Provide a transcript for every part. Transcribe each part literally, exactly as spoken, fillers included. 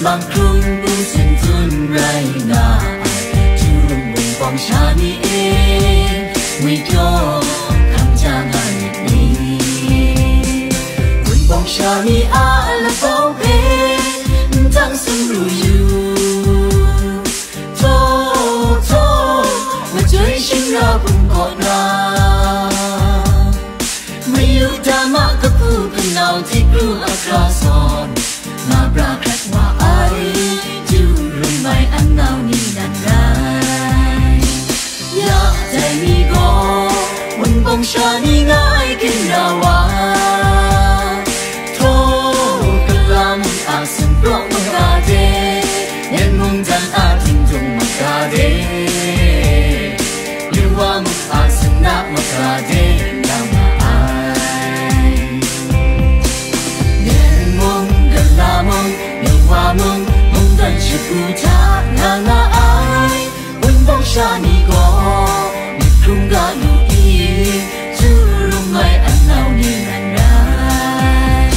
Bang hkrum pu sin tsun rai nga ai, Jurung Wunpawng sha ni e, ngwi pyaw hkam ja nga myit ni? Wunpawng sha ni a lapau hpe n tang sumru yu. Htaw, htaw, majoi shingra hpung kaw na, mayu dama kahpu kanau hti kru ahkra zawn, nga pra hkrat wa ai, Jurung mai an nau ni nan rai. Ya dai ni gaw, Wunpawng sha ni nga ai ginra wa, Htaw, Kala mung a sumpraw maga de, Myen mungdan a htingdung maga de, Yu wa mung a sumnak maga de, nga ma ai. Myen mung, Kala mung, Yu wa mung, mungdan shagu hta nga nga ai. Wunpawng sha ni gaw, myit hkrum ga lu i, Jurung mai an nau ni nan rai.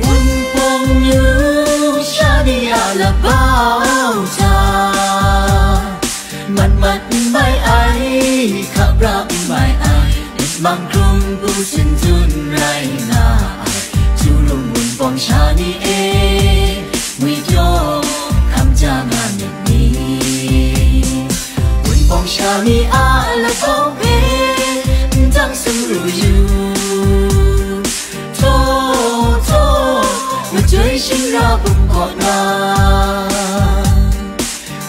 Wunpawng yu sha ni a labau hta, mat mat n mai ai, hka pra n mai ai, myit mang hkrum pu sin tsun rai nga ai, Jurung Wunpawng sha ni e, ngwi pyaw hkam ja nga myit ni? Wunpawng sha ni a labau hpe n tang sumru yu. Htaw, htaw, majoi shingra hpung kaw na,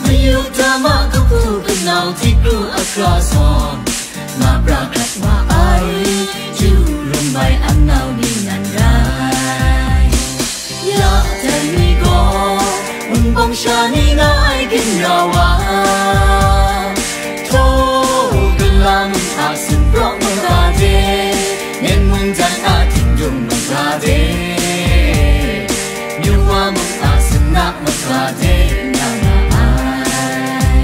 mayu dama kahpu kanau hti kru ahkra zawn, nga pra hkrat wa ai, Jurung mai an nau ni nan rai. Ya dai ni gaw, Wunpawng sha ni nga ai ginra wa, Htaw, Kala mung a sumpraw maga de, Myen mungdan a htingdung maga de, Yu wa mung a sumnak maga de, nga nga ai.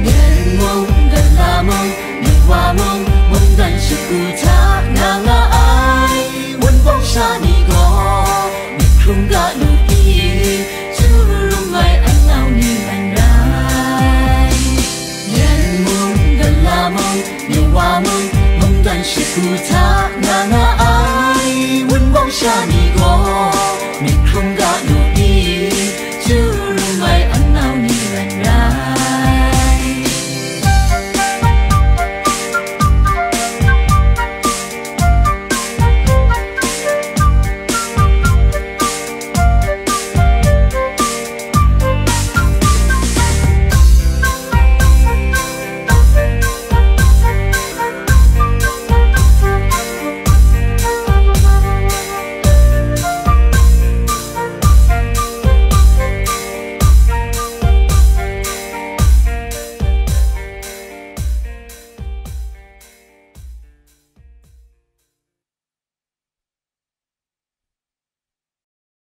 Myen mung, Kala mung, Yu wa mung, mungdan shagu hta nga nga ai. Wunpawng sha ni gaw, myit hkrum ga lu i, Jurung mai an nau ni nan rai. Myen mung, Kala mung, Yu wa mung, mungdan shagu hta